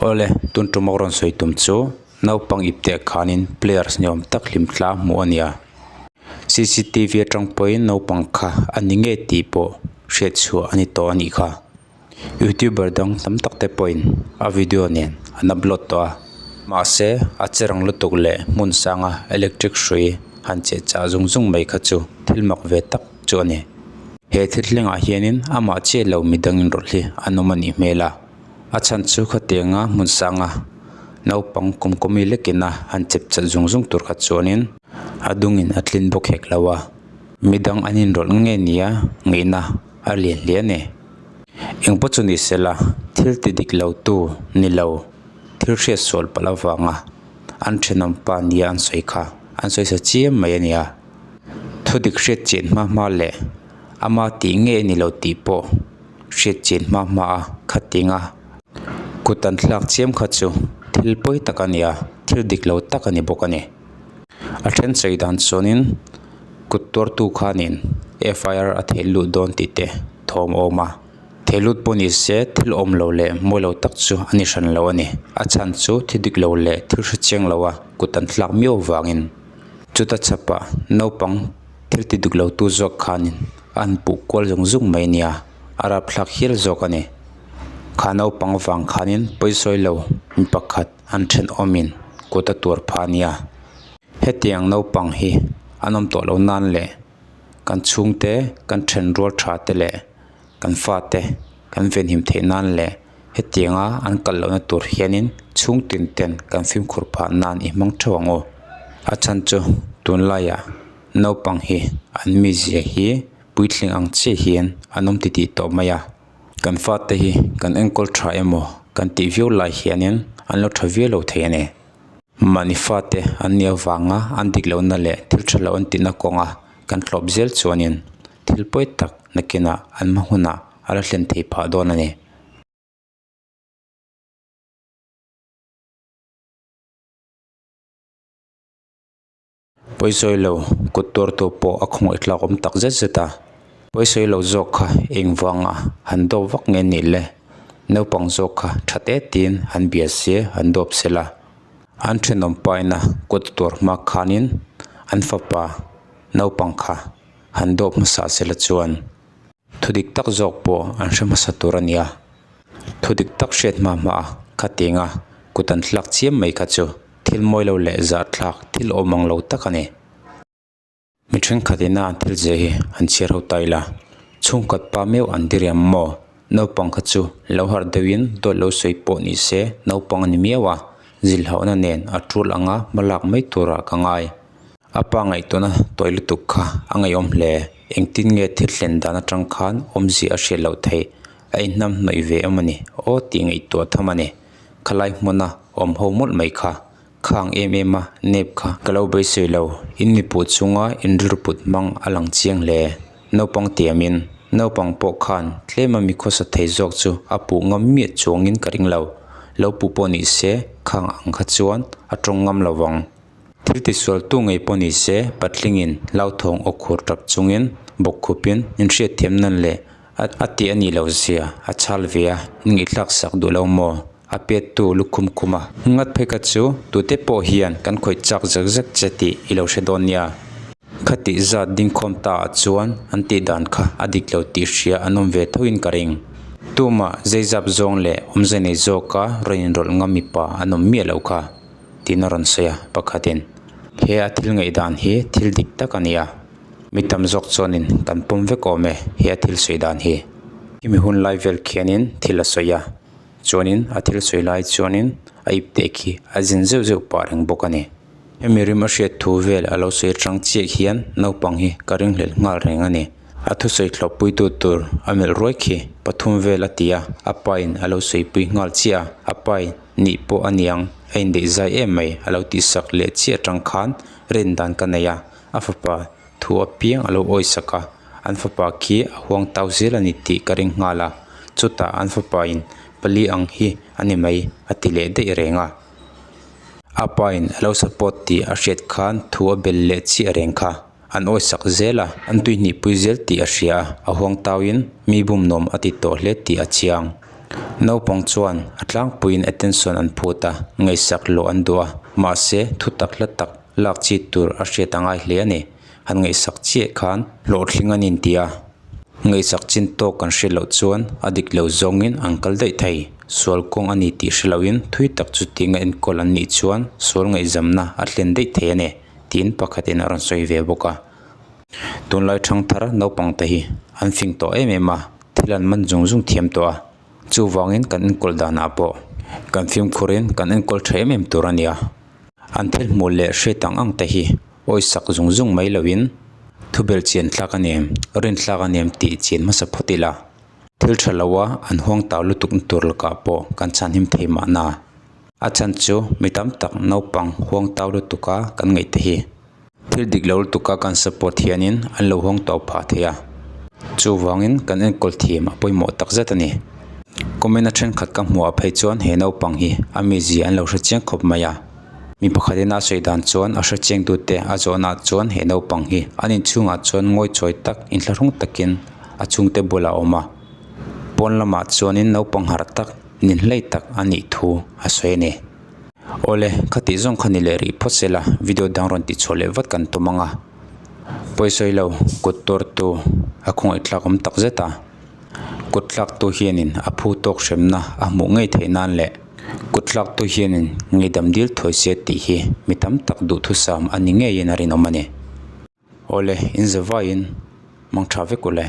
Awle, tun tum a rawn sawi tum chu naupang ipte khanin players ni awm tak hlim thla hmuh a nia. Cctv atang pawhin naupang kha a ni ngei tih pawh hriat chhuah a ni tawh a nih kha. Youtuber dang tam tak te pawhin a video nen an upload tawh a. Mahse, a che rang lutuk leh hmun sanga electric hrui han cheh chah zung zung mai kha chu thil mak ve tak chu a ni. He thil thlengah hianin amah chiah lo midang inrawlh hi an awm a nih hmel a. A chhan chu khatianga hmun sanga naupang kum kawmi lekina han chep chat zung zung tur kha chuanin a dungin a tlin bawk hek lo a, midang an inrawlh nge nia ngaihna a lian hle a ni. Engpawh chu ni sela thil ti dik lo tu ni lo thil hriat sual palh avanga an thenawm pa nia an sawi kha an sawi sa chiam mai a nia. Thudik hriat chian hma hma leh ama tih nge ni lo tih pawh. Hriat chian hma hma a khatinga kut an thlak chiam kha chu thil pawi tak a ni a, thil dik lo tak a ni bawk a ni. A then sawi dan chuanin kut tuartu khanin F I R a theih lut dawn tih te thawm a awm a, theih lut pawh ni se thil awm lo leh mawi lo tak chu a ni hran lo a ni. A chhan chu thil dik lo leh thil hre chiang lo a kut an thlak miau avangin chuta chhapah naupang thil ti dik lo tu zawk khanin a han puh kual zung zung mai nia a rapthlak hial zawk a ni. Kha naupang vang khanin pawisawi lo mi pakhat an thenawmin kut a tuar phah a nia. Hetiang naupang hi an awm tawh lo nan leh kan chhungte kan thenrual tha te leh kan fate kan venhim theih nan leh hetianga an kal lohna tur hianin chhung tin ten kan fimkhur phah nan i hmang theuh ang aw. A chhan chu tunlaiah. Naupang hi an mizia hi puitling ang chiah hian an awm titih tawh mai a, kan fate hi kan enkawl tha emaw kan tih viau lai hianin an lo tha viau lo thei a ni. Mahni fate an nih avanga an dik lohna leh thil tha lo an tihna kawnga kan tlawp zel chuanin thil pawi tak nakinah an hma hunah a la thlen theih phah dawn a ni. Pawisawi lo kut tuartu pawh a khawngaih tlak awm tak zet zet a, pawisawi lo zawk kha eng vanga han dawp vak nge nih le? Naupang zawk kha tha te tiin han bia se han dawp se la, an thenawm paina kut tuar hma khanin an fapa naupang kha han dawp hmasa se la chuan thu dik tak zawk pawh an hre hmasa tur a nia. Thu dik tak hriat hma hma a khatinga kut an thlak chiam mai kha chu. Thil mawi lo leh zahthlak thil awm ang lo tak a ni. Mi thenkhat ina an thil zia hi an chhiar ho ta ila, chhungkhat pa meuh an diriam maw? Naupang kha chu lo harh deuhin dawt lo sawi pawh ni se naupang a ni miau a, zilhauhna nen a tul anga hma lak mai turah ka ngai. A pa ngaihtuahna tawi lutuk kha a ngaihawm hle. Engtin nge thil thlen dan atang khan awmzia a hriat loh theih? A inhnamhnawih ve em a ni? Aw tih ngaihtuah tham a ni. Khalai hmuna awm ho mawlh mai kha, khang em em a nep kha ka lo beisei lo, in mipuh chunga in rilru put hmang a lang chiang hle. Naupang tiamin, naupang pawh khan tlema mi khawsa thei zawk chu a puh ngam miah chuangin ka ring lo, lo puh pawh ni se khang ang kha chuan a tawng ngam lo vang. Thil tisualtu ngei pawh ni se patlingin hlauthawng aw khur tap chungin bawkkhupin inhriatthiam nan leh A tih a nih loh zia a chhal ve a, in ngaihthlak sak duh lo maw? A pettu lukhum khum a. Ngat phei kha chu tute pawh hian kan khawih chak zek zek che tih i lo hre dawn nia. Khatih zat dingkhawm ta ah chuan an tih dan kha a dik lo tih hria an awm ve tho in ka ring. Tumah zeizap zawng leh awmze nei zawka rawn inrawlh ngam mipa an awm miah loh kha tiin a rawn sawi a, pakhatin he a thil ngaihdan hi thil dik tak a nia. Mi tam zawk chuanin kan pawm vek awm e he a thil sawi dan hi. Hemi hun lai vel khianin thil a sawi a, chuanin a thil sawi lai chuanin a ip teh khi a zin zeuh zeuh pah reng bawk a ni. Hemi rim a hriat thu vel a lo sawi atang chiah hian naupang hi ka ringhlelh nghal reng a ni. A thusawi thlawhpuitu tur a melh ruai khi pathum vel a ti a, a pain a lo sawipui nghal chiah a, a pai nih pawh a niang a indeih zai em mai a lo tihsak leh chiah atang khan rin dan ka nei a. A fapa thu apiang a lo awi sak a, an fapa khi a huang tau zel a ni tih ka ring nghal a, chutah an fapa in pali ang hi a ni mai a ti leh daih reng a. A pa in a lo support tih a hriat khan thu a bel leh chiah reng kha an awi sak zel a, an tuihnih pui zel tih a hria a, a huang tau in mi bum nuam a ti tawh hle tih a chiang. Naupang chuan a tlangpuiin attention an phut a, ngaihsak lawh an duh a, mahse thutak hla tak lak chi tur a hriat a ngai hle a ni. Han ngaihsak chiah khan hlawhtling an inti a, ngaihsak chin tawk kan hriat loh chuan a dik lo zawngin an kal daih thei. Sual kawng a ni tih hre loin thui tak chutinga enkawl an nih chuan sual ngaihzamna a thlen daih thei a ni, tiin pakhatin a rawn sawi ve bawk a. Tunlai thangthar naupang te hi an fing tawh em em a, thil an man zung zung thiam tawh a, chuvangin kan enkawl danah pawh kan fimkhurin kan enkawl tha em em tur a nia. An thil hmuh leh hriat ang ang te hi awisak zung zung mai loin thubel chian thlak a nem, rin thlak a nem tih chian hmasa phawt ila. Thil tha lo a an huang tau lutuk na tur lakah pawh kan chhanhim thei mahna. A chhan chu mi tam tak naupang huang tau lutuk a kan ngaih te hi. Thil dik lo lutuk a kan support hianin an lo hawng tawp phah thei a, chuvangin kan enkawl thiam a pawimawh tak zet a ni. Comment a thenkhat ka hmuh ah phei chuan he naupang hi a mizia an lo hre chiang khawp mai a, mi pakhatin a sawi dan chuan a hre chiang tute a zawhna ah chuan he naupang hi an inchhungah chuan ngawichawi tak inthlahrung takin a chhungte bulah a awm a, pawn lamah chuanin naupang harh tak ninhlei tak a nih thu a sawi a ni. Awle, khatih zawng kha ni leh rih phawt se la, video dang rawn tihchhuah leh vat kan tum ang a. Pawisawi lo, kut tuartu a khawngaih tlak awm tak zet a. Kut tlaktu hianin a phu tawk hremna a hmuh ngei theih nan leh kut tlaktu hianin ngeihdam dil thawi se tih hi mi tam tak duhthusam a ni ngeiin a rinawm a ni. Awle, in zavaiin mangtha vek u le.